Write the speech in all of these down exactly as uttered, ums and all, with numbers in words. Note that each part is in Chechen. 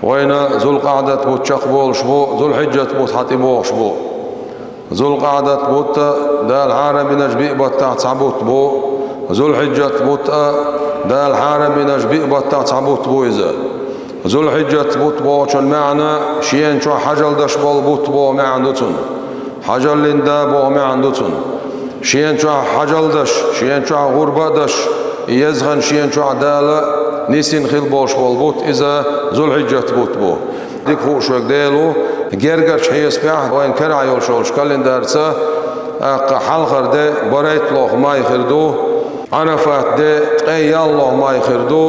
Вайна Зулкъаъдат бутт чекхболуш бу, Зулхьиджат бутт хьатӀебогӀуш бу. Зулкъаъдат бутт Дала хьарам бинарш биъ баттахь цхьа бутт бу, Зулхьиджат бутт а Дала хьарам бинарш биъ баттахь цхьа бутт бу иза. Зулхьиджат бутт бохучун маьӀна шена чохь хьажал деш болу бутт боху маьӀна ду цунна. Хьажаллин да боху маьӀна ду цунна. Шена чохь хьажал деш, шена чохь гӀурба а деш, и еза хан шена чохь Дала нисйина хила болуш болу бутт иза Зулхьиджат бутт бу. Дика хууш верг Дела ву, гергарчу хьесапехь вайн карахь йолуш йолчу календарца, тӀаккха хьалхара де барайтталгӀа май хир ду, Ӏарафат де ткъе яллалгӀа май хир ду,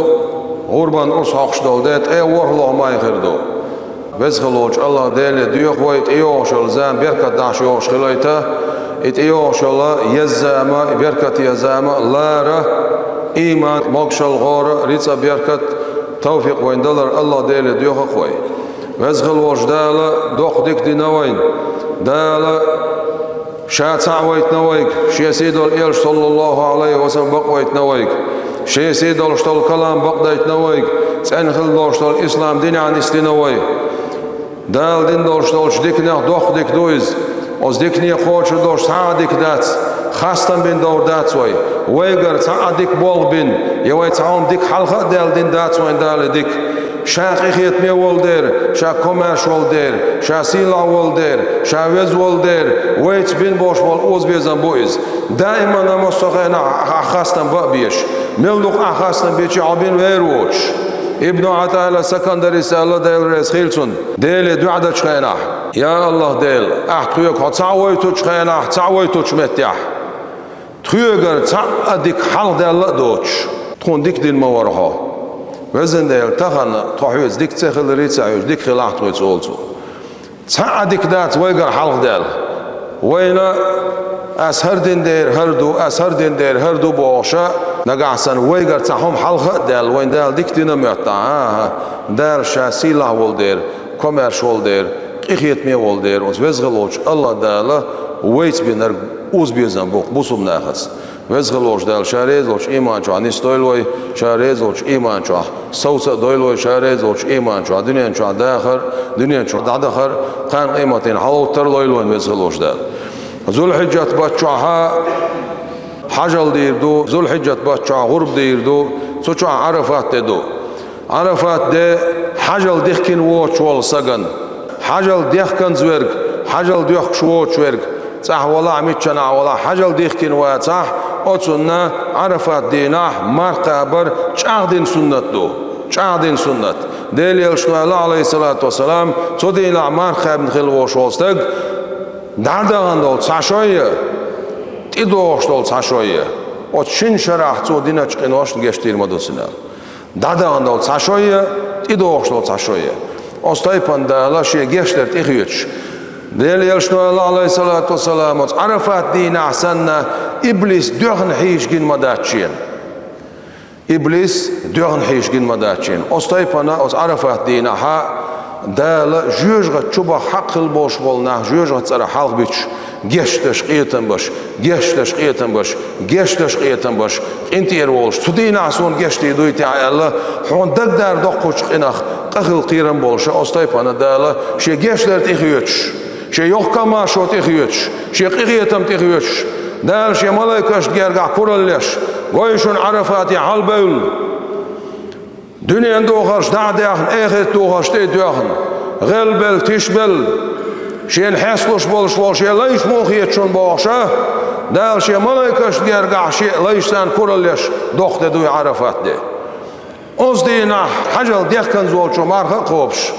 гӀурбан урс хьокхуш долу де ткъе ворхӀалгӀа май хир ду. Веза хила волчу АллахӀ Деле доьху вай тӀейогӀуш йолу зама беркат дӀа йогӀуш хилийта, и тӀейогӀуш йолу еза зама, и беркате зама лара, иман, могушалла гӀора, рицкъа беркат, тавфикъ вайна далар АллахӀ Деле доьху-кх вай. Веза хила волчу Дала доккха дика дина вайна. Дала Ша цхьаъ вайтина вайга, Шен сийдолу Элча, саллаллаху Ӏалайхи ва саллам, бакъвайтина вайга. Шен сийдолуш долу калам бакъдайтина вайга, цӀена хила долуш долу ислам динехь нисдина вай. Дала дина долуш долчу диканех доккха дика ду иза. Оцу дикане кхочур долуш цхьа а дика дац, хастам бина довр дац вай. Вайгара цхьа а дика болх бина, я вай цхьа хӀума дика хьалха а даьлла дина дац вайн Дала дика. Ша къинхетаме волу дера, Ша комаьрша волу дера, Ша сийлахь волу дера, Ша веза волу дера, вайца бина болуш болу озабезам бу иза. Даиман а массо а хенахь Ахь хастам бан а безаш. Мел дукха Ахь хастам бича Хьо бина вер воцуш. Ибну Ӏатаилла Сакандарис аьлла, Дела реза хила цунна, Деле доьӀа дечу хенахь: «Я АллахӀ Дела, Ахь тхоьга Хьо цхьаъ вайтучу хенахь, цхьаъ вайтучу меттехь, тхоьгара цхьа а дика хьалха даьлла а доцуш, тхуна дика дина ма вара Хьо. Везан Дела, тахана тхо Хьоьца дика ца хиларий, ца хьоьжу, дика хилахь тхоьца», олу цо. Цхьа а дика дац вайгара хьалха даьлла. Вайна: «Ас хӀара дина дера хӀара ду, ас хӀара дина дера хӀара ду», бохуша, нагахь санна вайгара цхьа хӀума хьалха а даьлла, вайн Дала дика дина а моьтту. ХӀан-хӀа, Дала Ша сийлахь волу дера, комаьрша волу дера, къинхетаме волу дера, оцу веза хила волчу АллахӀ Дала вайца бинарг озабезам бу-кх бусулба нахаца. Веза хила волчу Дала Ша реза волчу ийман чохь нисдойла вай, Ша реза волчу ийман чохь совца а дойла вай, Ша реза волчу ийман чохь дуьнен чохь дахар, дуьнен чохь дӀадахар, кхана къематдийнахь хьалхавуттар а лойла вайна Веза хила волчу Дала. Зулхьиджат баттахь хьажал дийр ду, Зулхьиджат баттахь гӀурба дийр ду, цу чохь Ӏарафат де ду. Ӏарафат де хьажал дихкина воцуш волу сагана, хьажал дехканза верг, хьажал доьхкуш воцуш верг, цӀахь валахь, миччанахь валахь, хьажал дихкина вацахь, оцунна Ӏарафат дийнахь марха кхабар чӀагӀдина суннат ду. ЧӀагӀдина суннат. Делан Элчано аьлла, Ӏалайхиссалату вассалам, цу дийнахь марха кхаьбна хила волуш волу стаг дӀадахана долу цхьа шой а, тӀедогӀуш долу цхьа шой а, оцу шина шарахь цо диначу къиношна гечдийр ма ду цунна. ДӀадахана долу цхьа шой а, тӀедогӀуш долу цхьа шой а. Оцу тайпана Дала Шен гечдар тӀехоьцуш. Делан Элчано аьлла, Ӏалайхиссалату вассалам, оцу Ӏарафат дийнахь санна, иблис доьхна хьийзаш гина ма дац шена. Иблис доьхна хьийзаш гина ма дац шена. Оцу тайпана оцу Ӏарафат дийнахьа Дала жоьжахати чу баха хьакъ хила болуш болу нах жоьжахати цӀарах хьалха буьтуш, гечдеш къетам беш, гечдеш къетам беш, гечдеш къетам беш, къинтӀера волуш, цу дийнахь суна гечдийр дуй те аьлла, хьуна дагадер доккхучу къинах къа хила кхерам болуш, оцу тайпана Дала Шен гечдар тӀехоьцуш, Шен йоккха машо тӀехоьцуш, Шен къинхетам тӀехоьцуш, Дала Шен малайкашна гергахь куралла еш, гой шуна Ӏарафате хьалабевлла. Дуьненан духарш дӀа а даьхна, эхартан духарш тӀе а тоьхна, гӀелбелла, тишбелла, Шена хьесталуш болуш волу Шен лайш муха хета шуна бохуша, Дала Шен малайкашна гергахь Шен лайш царна куралла еш доккха де дуй Ӏарафат де. Оцу дийнахь хьажал дехканза волчо марха а кхобуш,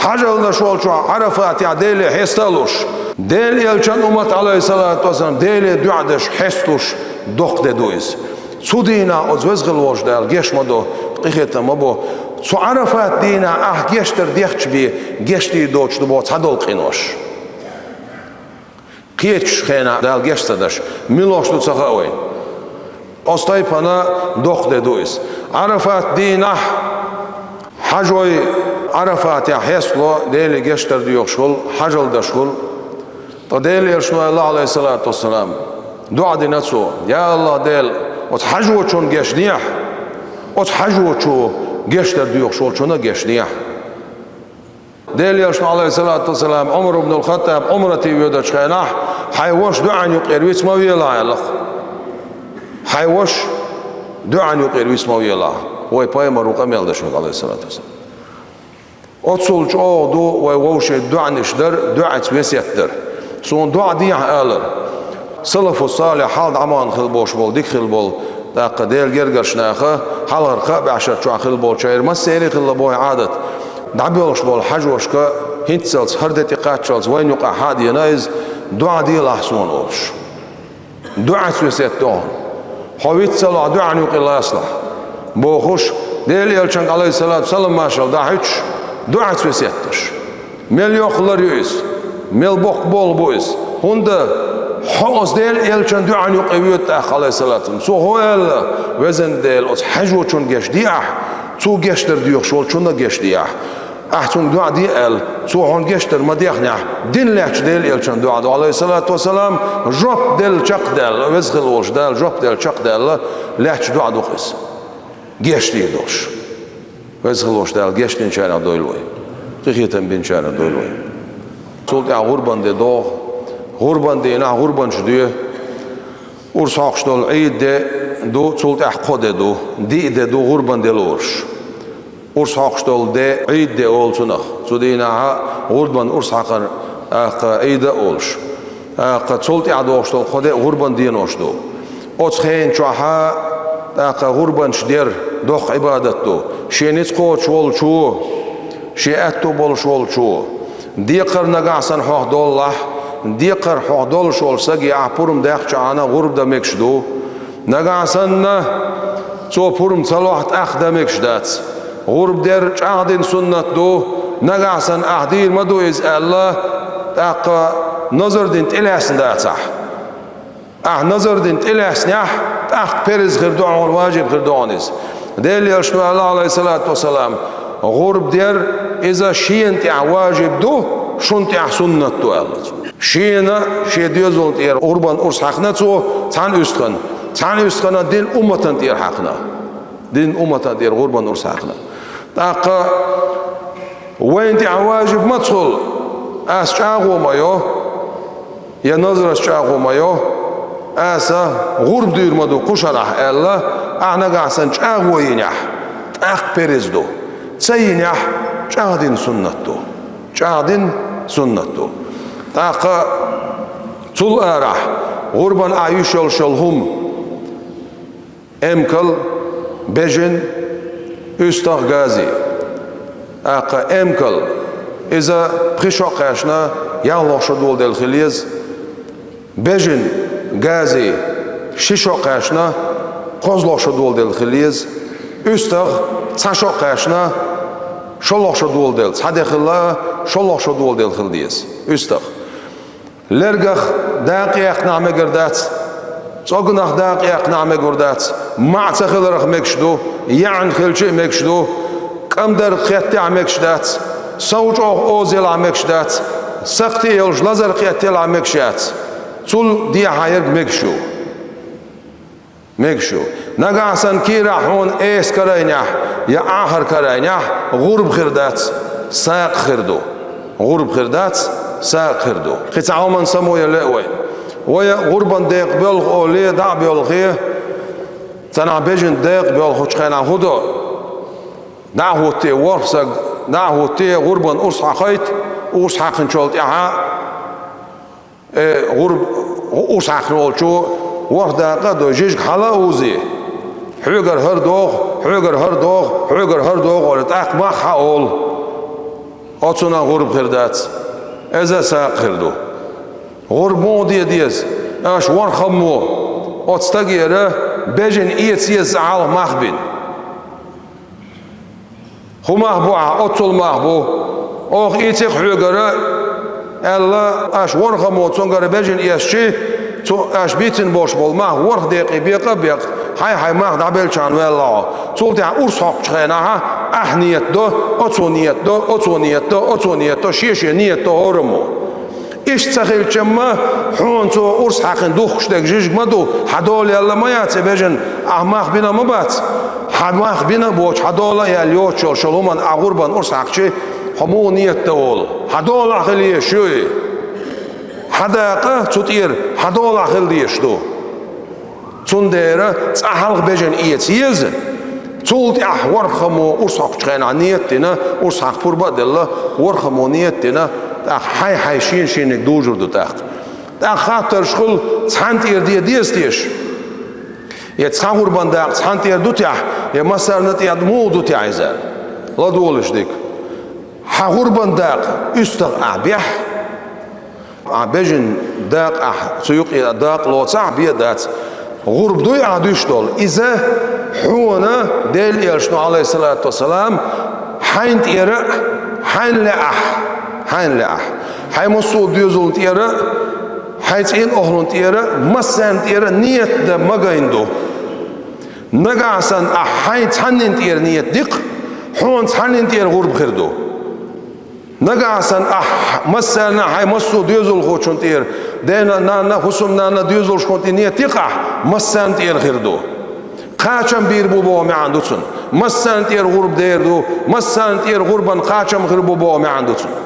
хьажал деш волчо Ӏарафатехь Деле хьеста а луш, Делан Элчан уммат, Ӏалайхиссалату вассалам, Деле доьӀа деш хьесталуш доккха де ду иза. Цу дийнахь оцу Веза хила волчу Дала геч ма до, къинхетам ма бо. Цу Ӏарафат дийнахь ахь гечдар дехча бен, гечдийр доцуш ду боху цхьадолу къинош. Кхечу хенахь Дала геч ца деш, милош ду ца хаьа вайна. Оцу тайпана доккха де ду иза. Ӏарафат дийнахь хьажой Ӏарафатехь хьестало, Деле гечдар доьхуш хуьлу, хьажал деш хуьлу. Ткъа Делан Элчано аьлла, Ӏалайхиссалату вассалам, доӀа дина цо: «Я АллахӀ Дела, оцу хьажочунна гечдехьа, оцу хьажочо гечдар доьхуш волчунна а гечдехьа». Делан Элчано, Ӏалайхиссалату вассалам, Ӏумар ибн аль-Хаттаб Ӏумрате воьдучу хенахь: «Хьайн ваша доӀан юкъера виц ма велахь», – аьлла-кх. «Хьайн ваша доӀан юкъера виц ма велахь». Вай пайхамар ву къамел деш верг, Ӏалайхиссалату вассалам. Оццул чӀогӀа ду вай вовшийн доӀанаш дар, доӀаца весет дар. «Суна доӀа дехьа», – алар. Салафу салихь, хьалха дӀа ма хилла болуш болу, дика хилла болу, тӀаккха Делан гергарчу наха, хьалхара кхаа бӀешарчохь хилла болчеран массеран а хилла боху Ӏадат. ДӀабоьлхуш болу хьаьжошка хӀинццалц, хӀара де тӀекхаччалц вайна юкъахь хьа а деана иза: «ДоӀа делахь суна», – олуш. ДоӀаца весет до хьуна. Хьо виц ца лахь, доӀан юкъе лацалахь, бохуш, Делан Элчанга, Ӏалайхиссалату, салам-маршалла дӀахьуьттуш, доӀаца весет деш. Мел йоккха лар ю иза, мел боккха болх бу иза. ХӀунда хьо оцу Делан Элчан доӀан юкъе воьду тӀаккха, Ӏалайхиссалату. Цо хӀун аьлла: «Везан Дела, оцу хьаьжочунна гечдехьа, цо гечдар доьхуш волчунна гечдехьа. Ахь цунна доӀа де», – аьлла, цо хьуна гечдар ма дехнехь, дина лаьтташ Делан Элчан доӀа ду, Ӏалайхиссалату вассалам, жоп делла чекхдаьлла, Веза хилла волчу Дала жоп делла чекхдаьлла лаьтташ доӀа ду-кх иза. Гечдийр долуш. Веза хилла волчу Дала гечдинчарах дойла вай. Къинхетам бинчарах дойла вай. Цул тӀаьхьа гӀурбан де догӀу. ГӀурбан дийнахь гӀурбанаш де. Урс хьокхуш долу Ӏийд де ду, цул тӀаьхьа кхо де ду. Диъ де ду гӀурбан де лоруш. Урс хьокхуш долу де, Ӏийд де олу цунах. Цу дийнахьа гӀурбан урс хьакхар, тӀаккха Ӏийд а олуш. ТӀаккха цул тӀаьхьа догӀуш долу кхо де гӀурбан денош ду. Оцу хенан чохьа, тӀаккха гӀурбанаш дер доккха Ӏибадат ду. Шен ницкъ кхочуш волчо, шен аьтто болуш волчо, декхар нагахь санна хьох доллахь, декхар хьох долуш волу саге ахь пурба даьккхичхьана гӀурба дан мегаш ду. Нагахь санна цо пурба ца лохь, тӀаккха дан мегаш дац. ГӀурба дер чӀагӀдина суннат ду, нагахь санна ахь дийр ма ду иза аьлла, тӀаккха назар дина тӀелаьцна дацахь. Ахь назар дина тӀелаьцнехь, тӀаккха перз хир ду хьуна, важиб хир ду хьуна иза. Делан Элчано аьлла, Ӏалайхиссалату вассалам: «ГӀурба дер, иза шена тӀехь важиб ду, шуна тӀехь суннат ду», – аьлла цо. Шена, шен доьзална тӀера гӀурбан урс хьаькхна цо цхьана уьстагӀана, цхьана уьстагӀана динан умматана тӀера хьаькхна. Динан умматана тӀера гӀурбан урс хьаькхна. ТӀаккха вайна тӀехь важиб маца хуьлу? Аса чӀагӀо ма йо, я назарца чӀагӀо ма йо, аса гӀурба дийр ма ду кху шарахь аьлла, ахь нагахь санна чӀагӀо йинехь, тӀаккха перз ду. Ца йинехь, чӀагӀдина суннат ду. ЧӀагӀдина суннат ду. ТӀаккха цул арахь гӀурбан а йиш йолуш йолу хӀума: эмкал, бежан, уьстагӀ, гази. ТӀаккха эмкал, иза пхи шо кхаьчна, ялхолгӀа шо доладелла хила еза. Бежан, гази, ши шо кхаьчна, кхозлагӀа шо доладелла хила еза. УьстагӀ, цхьа шо кхаьчна, шолгӀа шо доладелла, цхьа де хилла, шолгӀа шо доладелла хила деза. УьстагӀ. Лергах дакъа яьккхинехь мегар дац, цӀогнах дакъа яьккхинехь мегар дац, маӀа ца хиларх мегаш ду, яьӀна хилча а мегаш ду, кӀамдарг кхеттехь мегаш дац, сов чӀогӀа озаялахь мегаш дац, сакхте йолуш лазар кхеттаялахь мегаш яц. Цул дехьа ерг мегаш ю. Мегаш ю. Нагахь санна кийрахь хьуна эса карайнехь я Ӏахар карайнехь, гӀурба хир дац, сакъа хир ду. ГӀурба хир дац, сакъа хир ду. Кхин цхьа хӀуманна самавала лаьа вай. Вай гӀурбан декъа боьлху олий, дӀа а боьлхий, цхьанхьа бежан декъа боьлхучу хенахь хӀун до? ДӀа а хӀуттий ворхӀ саг, дӀа а хӀуттий гӀурбан урс хьакхайта, урс хьаькхначул тӀаьхьа Э, гӀурба, урс хьаькхна волчо ворхӀ дакъа а дой, жижиг хьала а увзий. Хьоьгара хӀара догӀу, хьоьгара хӀара догӀу, хьоьгара хӀара догӀу олий, тӀаккха мах хьаолу. Оцунах гӀурба хир дац. Иза сакъа хир ду. ГӀурба муха де деза? Аша ворхӀаммо оцу стагера бежан эца еза цӀа хьалха мах бина. ХӀун мах бу ахь, оццул мах бу. Оха ийци-кх хьоьгара, аьлла, аша ворхӀаммо цуьнгара бежан эцчи, цо аша бийцина болуш болу мах ворхӀ декъе бекъа а бекъа, хьайн-хьайн мах дӀабелчхьана ваьлла хьо. Цул тӀаьхьа урс хьокхучу хенахь ахь ниет до, оцо ниет до, оцо ниет до, оцо ниет до, шен-шен ниет до хӀораммо. Иштта ца хилчамма, хьуна цо урс хьаькхна духкуш дерг жижиг ма ду, хьан дола яьлла ма яц и бежан, ахь мах бина ма бац. Хьан мах бина а боцуш, хьан дола а яьлла йоцуш йолу хӀуманна ахь гӀурбан урс хьаькхчи, Хьо муха ниет дан волу? Хьан долахь хила езаш ю и? Хьан дакъа цу тӀера хьан долахь хила дезаш ду? Цундела цкъа хьалха бежана эца еза, цул тӀаьхьа ворхӀаммо урс хьокхучу хенахь ниет а дина, урс хьакха пурба а делла, ворхӀаммо ниет а дина, тӀаккха хьайн-хьайн шен-шениг дужур ду тӀаккха. ТӀаккха хаттарш хуьлу, цхьанна тӀера де деза теша? Я цхьа гӀурбан дакъа цхьанна тӀера ду техь, я массарна тӀера муха ду техь иза? ЛадугӀалаш дика. Хьан гӀурбан дакъа уьстагӀ ахь бехь, ахь бежана дакъа ахь цу юкъе дакъа лоцахь, бен дац. ГӀурба дуй ахь дуьйш долу? Иза хьуна Делан Элчано, Ӏалайхиссалату вассалам, хьайна тӀера а, хьайна лаахь, хьайна лаахь, хьайн массо а доьзална тӀера а, хьайн цӀийнан охӀлунна тӀера а, массарна тӀера а ниет дан магийна ду. Нагахь санна ахь хьайн цхьаннина тӀера ниет ди-кх, хьуна цхьаннина тӀера гӀурба хир ду. Нагахь санна ахь массарна а хьайн массо а доьзалхочунна тӀера, дена а, нанна а, хӀусамнанна а, доьзалшкахуна тӀера ниет ди-кх ахь, массарна тӀера хир ду. Кхачам бийр бу боху маьӀна ду цунна. Массарна тӀера гӀурба дер ду, массарна тӀера гӀурбан кхачам хир бу боху маьӀна ду цунна.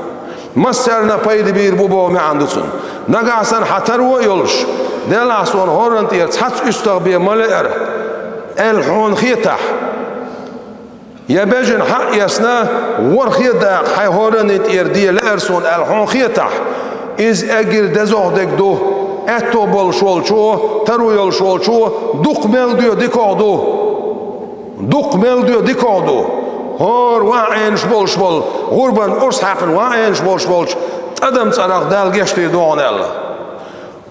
Массарна пайда бийр бу боху маьӀна ду цунна. Нагахь санна хьан таро а йолуш, делахь суна хӀоранна тӀера цхьацца уьстагӀ бен ма лаьара, аьлла хьуна хетахь, я бежана хьа а эцна, ворхӀе дакъа хьайн хӀоранна тӀера де лаьара суна аьлла хьуна хетахь, иза эггара дезох дерг ду, аьтто болуш волчо, таро йолуш волчо дукха мел доь дикох ду. Дукха мел доь дикох ду. ХӀора ван Ӏенаш болуш болу, гӀурбан урс хьаькхна ван Ӏенаш болуш болчу тӀадам цӀарах Дала гечдийр ду хьуна аьлла.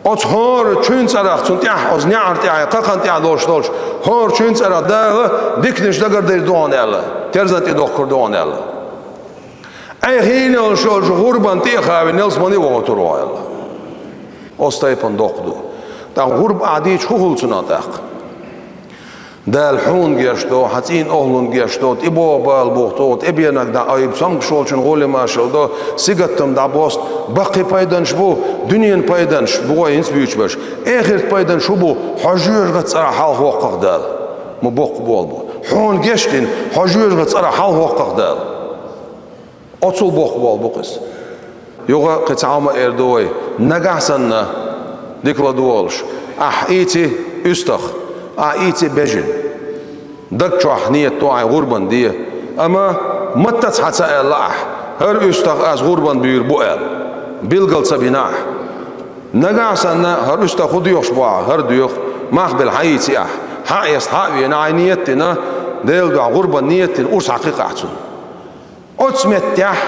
Оцу хӀора чуьнан цӀарах, цунна тӀехь, оцу неӀарна тӀехь, кхакхана тӀехь долуш долчу хӀора чуьнан цӀарах Дала диканаш дагардийр ду хьуна аьлла, терзан тӀе дохкур ду хьуна аьлла. Ӏехийна йолуш йолчу гӀурбан тӀе а хавина, ялсамане а вахийтур ву хьо аьлла. Оцу тайпана доккха ду. ТӀаккха гӀурба ахь дийча хӀун хуьлу цунах тӀаккха? Дала хьуна гечдо, хьан цӀийнан охӀлунна гечдо, тӀебогӀу бала бухадо, тӀебенаг дӀаайба, цомгуш волчун гӀоле машалла до, сингаттам дӀабосто, баккхий пайданаш бу, дуьненан пайданаш бу вай хӀинца буьйцуш берш. Эхартан пайданаш хӀун бу, хьо жоьжахатин цӀарах хьалхавоккху-кх Дала. Ма боккха болу бу. Хьуна гечдина, хьо жоьжахатин цӀарах хьалхавоккху-кх Дала. Оццул боккха болу бу-кх иза. Юха кхин цхьа хӀума эр ду вай, нагахь санна, дика ладогӀалаш, ахь ийци уьстагӀ, ахь ийци бежана. Даг чохь ниет до ахь гӀурбан де, амма маттаца хьан ца аьлла ахь, хӀара уьстагӀ ас гӀурбан буьйр бу аьлла, билгал ца бина ахь. Нагахь санна, хӀара уьстагӀ хӀун доьхуш бу ахь, хӀара доьху, мах белла хьан ийци ахь, хьан эцна, хьан а вена, ахь ниет дина, Делан дуьхьа гӀурбан ниет дина, урс хьакхи-кх ахь цунна. Оцу меттехь,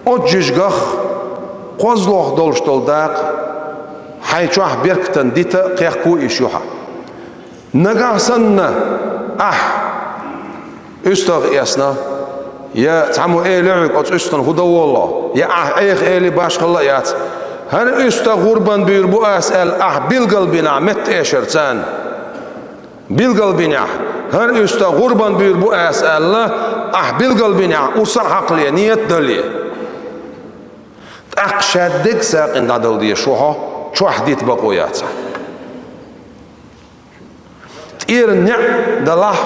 оцу жижигах кхозлагӀа долуш долу дакъа хьайн чохь беркатан дита а, кхехко а йиш ю хьан. Нагахь санна ахь уьстагӀ эцна, я цхьаммо элира хьоьга оцу уьстагӀна хӀун дан волало, я ахь Ӏеха эли башхалла а яц, хӀара уьстагӀ гӀурбан буьйр бу ас аьлла, ахь билгал бина ахь метта эшар царна. Билгал бинехь, хӀара уьстагӀ гӀурбан буьйр бу ас аьлла, ахь билгал бинехь, урс а хьакхале, ниет а далале. ТӀаккха шадерг сакъина дӀадала дезаш ву хьо, чохь дита бакъо яцахь. ТӀера неӀ далахь,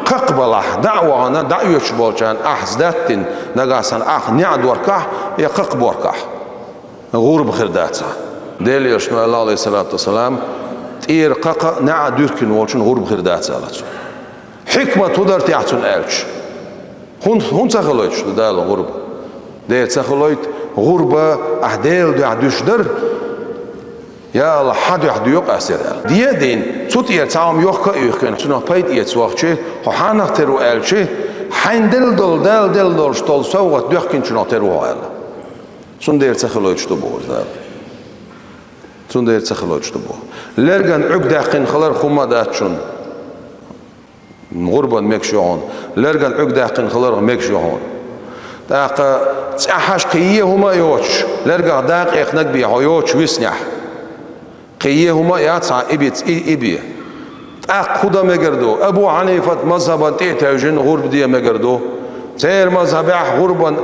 кхакха балахь, дӀа а вахана, дӀа а оьцуш болчарна ахь сдат дина, нагахь санна ахь неӀ доркахь я кхакха боркахь. ГӀурба хир дац хьан. Делан Элчано аьлла, Ӏалайхиссалату вассалам, тӀера кхакха а, неӀ а дуьркина волчун гӀурба хир дац аьлла цо. Хьикмат хӀун дара техь цунна аьлча? ХӀун, хӀун ца хилойтуш ду Дала гӀурба? Дера ца хилойту, гӀурба ахь Делан дуьхьа дуьсуш дара? Я АллахӀ, хьан дуьхьа доьху ас иза аьлла. Де а дина, цу тӀера цхьа хӀума йохка а юьйхкина, цунах пайда эца вахчи, хьо хьанах тера ву аьлчи, хьайна делла долу, Дала делла долуш долу совгӀат доьхкинчунах тера ву хьо аьлла. Цундела ца хилойтуш ду боху иза Дала. Цундела ца хилойтуш ду боху. Лерган Ӏуьрг даьккхина хилар хӀумма а дац шуна. ГӀурбан мегаш ю хьуна. Лерган Ӏуьрг даьккхина хилар мегаш ю хьуна. ТӀаккха цӀеххьаш кхин е хӀума а йоцуш, лергах дакъа экхнарг бен хьо йоцуш виснехь. Кхин е хӀума а яц хьан и биц, и, и бен. ТӀаккха хӀун дан мегар ду? Абу Хьанифат мазхабан тӀе а тевжина гӀурба де мегар ду. Церан мазхабехь гӀурбан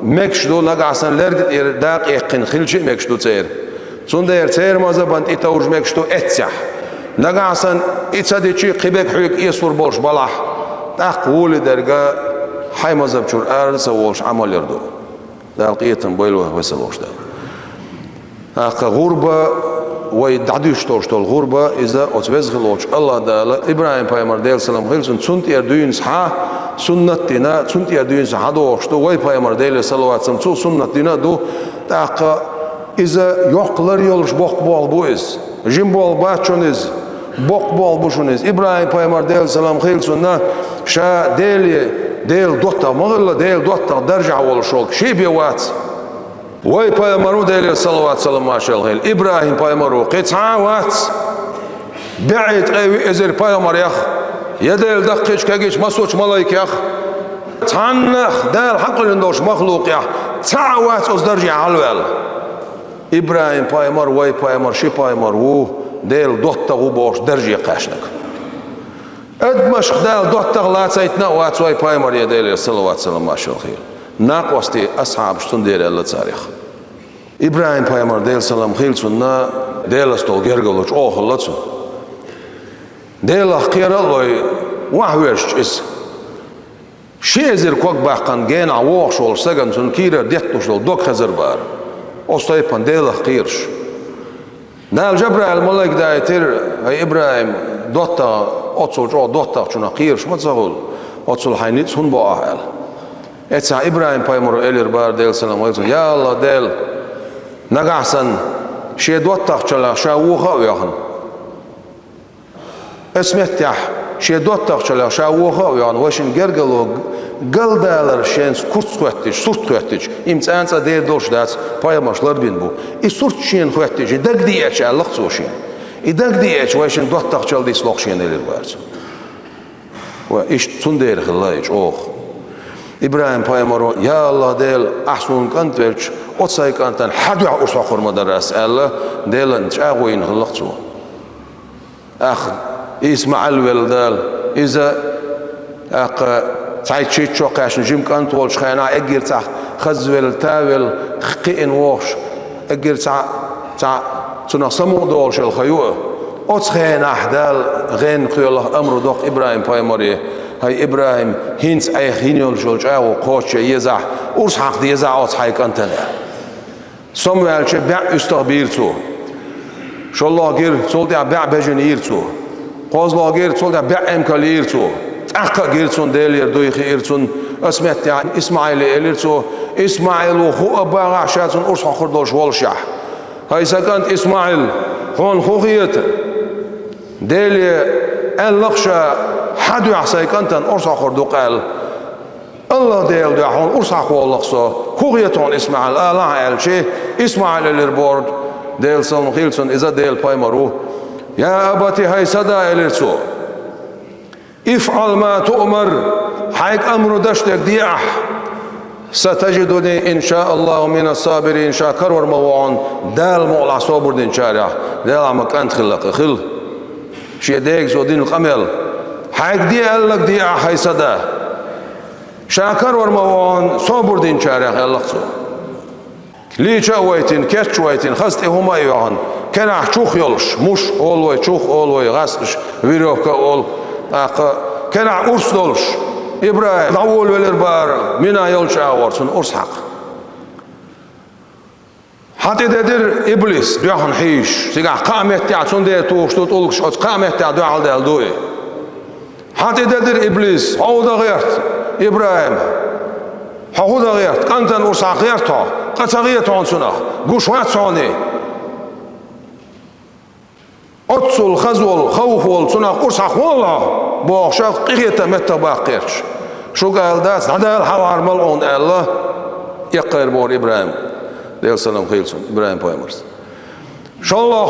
мегаш ду, нагахь санна лерга тӀера дакъа эккхина хилча а мегаш ду церан. Цундела церан мазхабан тӀе товжа мегаш ду эццехь. Нагахь санна и ца дичи, кхин берг хьоьга эцалур болуш балахь, тӀаккха вули дерга Хьай мазхӀаб чуьра ара ца волуш Ӏамал яр ду. Дала къинхетам бойла вай, весалош Дала. ТӀаккха гӀурба, вай дӀадуьйш долуш долу гӀурба, иза оцу веза хилла волчу АллахӀ Дала ИбрахӀим-пайхамар, Делан салам хилла цунна, цунна тӀера дуьйна схьа суннат дина, цунна тӀера дуьйна схьа догӀуш ду, вай пайхамар, Делера салават-салам, цо суннат дина ду. ТӀаккха иза йоккха лар йолуш боккха болх бу иза. Жима болх бац шуна иза. Боккха болх бу шуна иза. ИбрахӀим-пайхамар, Делан салам хилла цунна, ша Деле, Делан доттагӀа ма хилла, Делан доттагӀа даржехь волуш волу, шен бен вац. Вай пайхамар ву, Делера салават-салам, маршалла хилла, ИбрахӀим-пайхамар ву, кхин цхьа а вац. БӀе ткъе виъ эзар пайхамарех, я Делан даккхийчу, кегийчу массочу малайкех, цхьаннах, Дала хьакъ хуьлуш долчу махлукъех цхьа а вац оцу даржехь хьалаваьлла. ИбрахӀим-пайхамар вай пайхамар, ши пайхамар ву, Делан доттагӀа ву бохуш дарже кхаьчнарг. Адамашка Дала доттагӀа лацийтина а вац вай пайхамаре, Делера салават-салам, маршалла хилла. Накъостий, асхьабаш цундела аьлла царех. ИбрахӀим-пайхамар, Делан салам хилла цунна, Делаца долу гергарло чӀогӀа хилла цуьнан. Делах кхера а лой, охьавоьжча иза, ши эзар ког баккхана генахь вогӀуш волчу стагана цунна кийрара детталуш долу дог хезар бара. Оцу тайпана Делах кхераш. Дала Жабраил-малайк даийтира: «ХӀай ИбрахӀим, доттагӀа, оццул чӀогӀа доттагӀчунах кхераш ма ца хуьлу, оццул хьайн ницкъ хӀунда бо ахьа?» — аьлла. Эццахь ИбрахӀим-пайхамаро элира бара, Делан салам хилла цунна: «Я АллахӀ Дела, нагахь санна шен доттагӀчаллех ша вуха а воьхна, аса меттехь шен доттагӀчаллех ша вуха а воьхна, вайшинна гергарло галдалар шен куц хоьттича, сурт хоьттича, и-м цкъа а дер долуш дац, пайхамарш ларбина бу. И сурт шена хоьттича, и дагадеъча», — аьлла-кх цо шена. «И дагадеъча, вайшинна доттагӀчалла дицло-кх шена», — элира бара цо. Ва иштта цундела хилла и чӀогӀа. ИбрахӀим-пайхамаро: «Я АллахӀ Дела, ахь суна кӀант велча, оцу сайн кӀантана хьан дуьхьа урс хьокхур ма дара ас», — аьлла, Делан чӀагӀо йина хилла-кх цо. ТӀаккха ИсмаӀил велла Дала, иза, тӀаккха цхьайтта-шийтта шо кхаьчна жима кӀант волчу хенахь, эггара цхьа хазвелла, тавелла, кхиъна вогӀуш, эггара цхьа, цхьа цунах самукъадолуш йолу хан ю. Оцу хенахь Дала гӀенна кхоьллина амру доккху ИбрахӀим-пайхамаре: «ХӀай ИбрахӀим, хӀинца Ӏеха йина йолуш йолу чӀагӀо кхочуш езахь, урс хьакха дезахь оцу хьайн кӀантана». Самаваьлча бӀе уьстагӀ бийра цо. ШолгӀа гира, цул тӀаьхьа бӀе бежана йийра цо. КхозлагӀа гира, цул тӀаьхьа бӀе эмкал йийра цо. ТӀаккха а гира цунна, Делера дуй хиира цунна. Оцу меттехь ИсмаӀиле элира цо: «ИсмаӀил ву хӀуъа багӀахь ша цунна урс хьокхур долуш воллушехь. ХӀай сан кӀант ИсмаӀил, хьуна хӀун хета? Деле аьлла-кх ша, хьан дуьхьа сайн кӀантана урс хьокхур ду-кх аьлла. АллахӀ Делан дуьхьа хьуна урс хьакхоллу-кх со. ХӀун хета хьуна, ИсмаӀил, алахьа», — аьлча, ИсмаӀила элира бохург, Делан салам хилла цунна, иза Делан пайхамар ву: «Я абати, хӀай сан да, — элира цо, — ифӀал ма туъмар, хьайга амру деш дерг де ахь. Сатажидуни, ин шаа АллахӀу, мина ссабирин, ша карор ма ву хьуна, Дала мукъалахь, собар динчарех, Делахь ма кӀант хилла-кх хила». Шен дега цо дина къамел: «Хьайга де аьлларг де ахь, хӀай сан да. Ша карор ма ву хьуна, собар динчарех», — аьлла-кх цо. Лийча а вайтина, кеч а вайтина, хаза тӀе хӀума а йоьхна, керахь чух йолуш, муш олу вай, чух олу вай, гӀаскаш, верёвка а олу, тӀаккха керахь урс долуш, ИбрахӀим дӀаволавелира бара Мина йолчу агӀор цунна урс хьакха. Хьан тӀе дедира иблис, дуьхьал хьийзаш, цигахь кхаа меттехь цундела тухуш ду тӀулгаш, оцу кхаа меттехь дуьхьал даьлла ду и. Хьан тӀе дедира иблис: «Хьо хӀун дан гӀерта, ИбрахӀим? Хьо хӀун дан гӀерта? КӀантана урс хьакха гӀерта хьо? Къа ца хета хьуна цунах? Гуш вац хьуна и?» Оццул хаза волу, хавхалла цунах урс хьакхоллу хьо, бохуш, къинхетам меттах баккха гӀерташ. Шуьга ала дац, дӀадала хьалхара малъуна аьлла, эккхайра бохура ИбрахӀим. Делан салам хилла цунна, ИбрахӀим-пайхамарца. ШолгӀа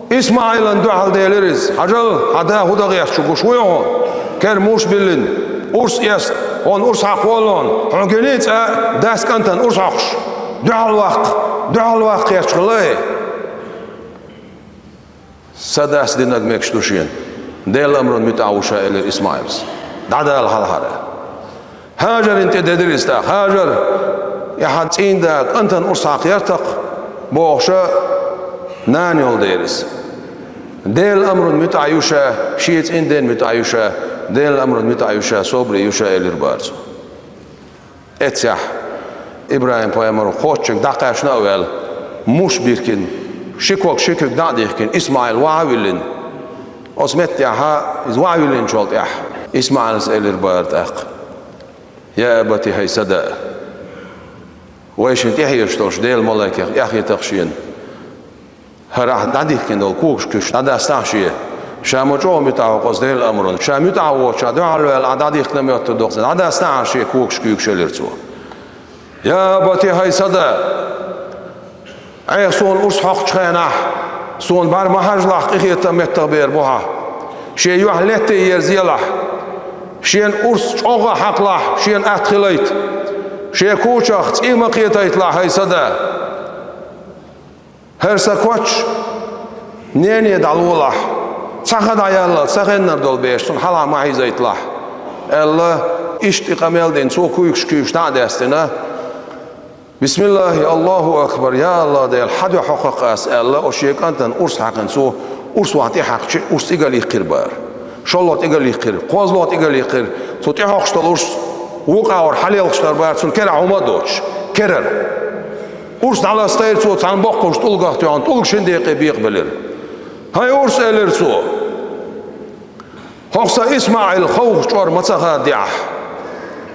ИсмаӀилан дуьхьал делира иза: «Хьажал, хьан да хӀун дан гӀерташ ву, гуш вуй хьуна? Кер муш биллина, урс эцна, хьуна урс хьакхоллу хьуна, хьуна гиний цкъа дас кӀантана урс хьокхуш? Дуьхьал ваккха, дуьхьал ваккха гӀерташ хилла и». «Сан дас динарг мегаш ду шена. Делан амрана муьтӀахь ву ша», — элира ИсмаӀилс. «ДӀадала хьалхара». ХӀажарна тӀе дедира иза тӀаккха. ХӀажар: «И хьан цӀийнда кӀантана урс хьакха гӀерта-кх», — бохуша, нана йолу дера иза. «Делан амрана муьтӀахь ю ша, шен цӀинден муьтӀахь ю ша, Делан амрана муьтӀахь ю ша, собаре ю ша», — элира бара цо. Эццехь ИбрахӀим-пайхамар кхоччуьнга дӀакхаьчна а ваьлла, муш биркина, ши ког ши куьг дӀа а дихкина, ИсмаӀил ваха а виллина. Оцу меттехьа иза ваха виллинчул тӀаьхьа ИсмаӀилас элира бара тӀаккха: «Я абати, хӀай сан да, вайшинна тӀехьоьжуш долчу Делан малайкех эхь йитахь шена. ХӀара ахь дӀадихкина долу когаш куьйгаш дӀадастахьа шен. Ша ма чӀогӀа муьтӀахь ву оцу Делан амрана. Ша муьтӀахь воцучохь дуьхьал ваьлла ахь дӀадихкина моьттур ду-кх цунна. ДӀадастахьа шен когаш куьйгаш», — элира цо. «Я абати, хӀай сан да, Ӏеха суна урс хьокхучу хенахь, суна бӀаьра ма хьажалахь, къинхетам меттах бер бу хьан. Шен юьхь летте ерзаелахь, шена урс чӀогӀа хьакхалахь, шена атта хилийта. Шен кучах цӀий ма кхетийталахь, хӀай сан да. ХӀара сан коч нене дӀалолахь, цхьа хан дӀаяллалц, сан хеннара долу беш цунна хьалха ма хьийзийталахь», — аьлла, иштта и къамел дина, цо куьйгаш куьйгаш дӀа а даьстина: «БисмиллахӀи, АллахӀу акбар, я АллахӀ Дела, хьан дуьхьа хьокху-кх ас», — аьлла, оцу шен кӀантана урс хьаькхна цо, урс ваха тӀехьаькхча, урс цӀе галихкира бара. ШолгӀа цӀе галихкира, кхозлагӀа цӀе галихкира, цо тӀехьокхуш долу урс вукху агӀор хьалелхаш дара бара, цунна керахь хӀума а доцуш, керара. Урс дӀаластийра цо, цхьана боккхачу тӀулгах тоьхна, тӀулг шина декъе бекъабелира. «ХӀай урс, — элира цо, — хӀокху сан ИсмаӀил ховху чкъор ма ца хададехь,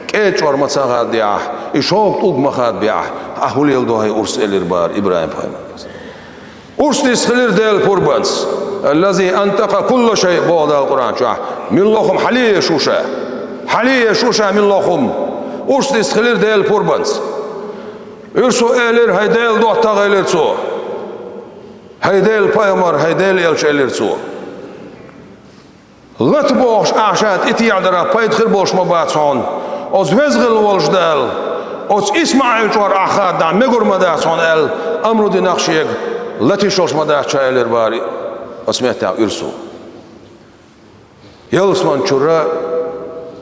кӀеда чкъор ма ца хададехь, и шовкъ тӀулг ма хадабехь, ахь хӀун леладо, хӀай урс?» — элира бара ИбрахӀим-пайхамарас. Урс дисхилира Делан пурбанца. «Аллази антакъа кулла шайъ», — боху Дала Къуръан чохь. Мила лохам хьалаеш ву ша. Хьалаеш ву ша мила лохам. Урс дисхилира Делан пурбанца. Урсо элира: «ХӀай Делан доттагӀа, — элира цо, — хӀай Делан пайхамар, хӀай Делан элча», — элира цо. «Лата бохуш ахь ша тӀетеӀадарах пайда хир болуш ма бац хьуна. Оцу веза хилла волуш Дала, оцу ИсмаӀил чкъор ахь хададахь мегар ма дац хьуна», — аьлла, амру дина-кх шега, лата йиш йолуш ма дац ша, элира бара оцу меттехь урсо. Ялсамани чуьра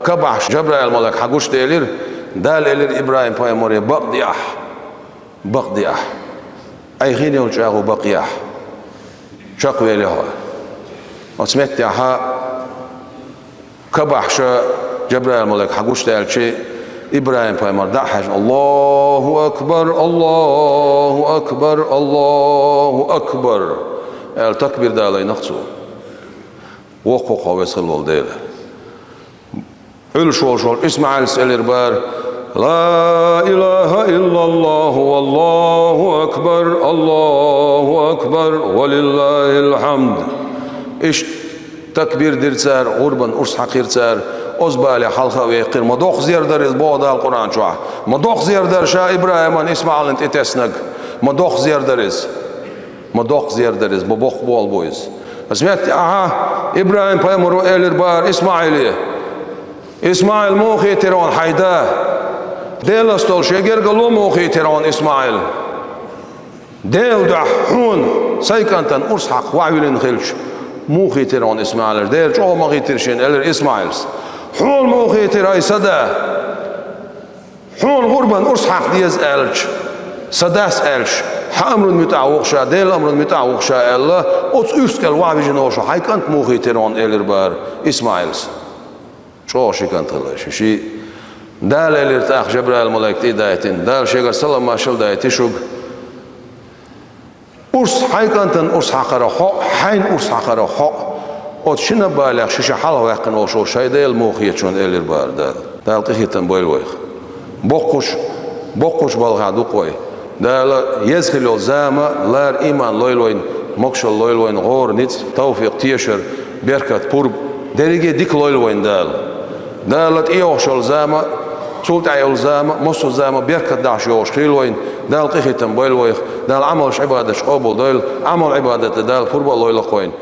кабахьаш Жабраил-малик хьан гучуделира, Дала элира ИбрахӀим-пайхамаре: «Бакъ де ахь, бакъ де ахь. Ӏайхина йолу чӀагӀо бакъ е ахь. Чекхвелахь хьо». Оцу меттехьа кабахьаша Жабраил-малик хьан гучудаьлча, ИбрахӀим-пайхамар дӀа а хьаьжна: «АллахӀу акбар, АллахӀу акбар, АллахӀу акбар», — аьлла, такбир далийна-кх цо. «Воккха ву-кх хьо, веза хилла волу Дела». Ӏуьллуш волуш волчу ИсмаӀилас элира бара: «Ла илахӀа иллаллахӀу, валлахӀу акбар, АллахӀу акбар, ва лиллахӀил хьамд». Иштта такбир дира цара, гӀурбан урс хьаькхира цара, оцу балех хьалха а векхира. Ма доккха зер дара иза, боху Дала Къуръан чохь. Ма доккха зер дара ша ИбрахӀиман, ИсмаӀилан тӀетеснарг. Ма доккха зер дара иза. Ма доккха зер дара иза, ма боккха болу бу иза. Аса метта ахьа, ИбрахӀим-пайхамаро элира бара ИсмаӀиле: «ИсмаӀил, муха хийтира хьуна хьайн да? Делаца долу шен гергарло муха хийтира хьуна, ИсмаӀил? Делан дуьхьа хьуна, сайн кӀантана урс хьакха ваьхьа виллина хилча, муха хийтира хьуна, ИсмаӀил?» «Дела чӀогӀа ма хийтира шена», — элира ИсмаӀилас. «Хьуна муха хийтира, хӀай сан да? Хьуна гӀурбан урс хьакха деза аьлча, сан дас аьлча, хьан амрана муьтӀахь ву-кх ша, Делан амрана муьтӀахь ву-кх ша», — аьлла, оцу урс кӀел ваьхьа вижина волуш хьайн кӀант муха хийтира хьуна, элира бара ИсмаӀилас. ЧӀогӀа ши кӀант хилла ши, ши. Дала элира тӀаккха Жабраил-малик тӀе а дайтина, Дала шегара салам-маршалла дайти шуьга. Урс, хьайн кӀантана урс хьакхара хьо а, хьайна урс хьакхара хьо а, оцу шина балех ши ша хьалха ваьккхина волуш волу шайн Дела муха хета шуна, элира бара Дала. Дала къинхетам бойла вайх. Боккхуш, боккхуш балхахь ду-кх вай. Дала еза хилла йолу зама, лара, ийман лойла вайна, могушалла лойла вайна, гӀора, ницкъ, тавфикъ, тешар, беркат, пурба, дерриге а дика лойла вайна Дала. Дала тӀейогӀуш йолу зама, цул тӀаьхьа йолу зама, массо а зама беркат дахьаш йогӀуш хийла вайна, Дала къинхетам бойла вайх, Дала Ӏамалш, Ӏибадаташ къобалдойла, Ӏамал, Ӏибадат Дала пурба а лойла-кх вайна.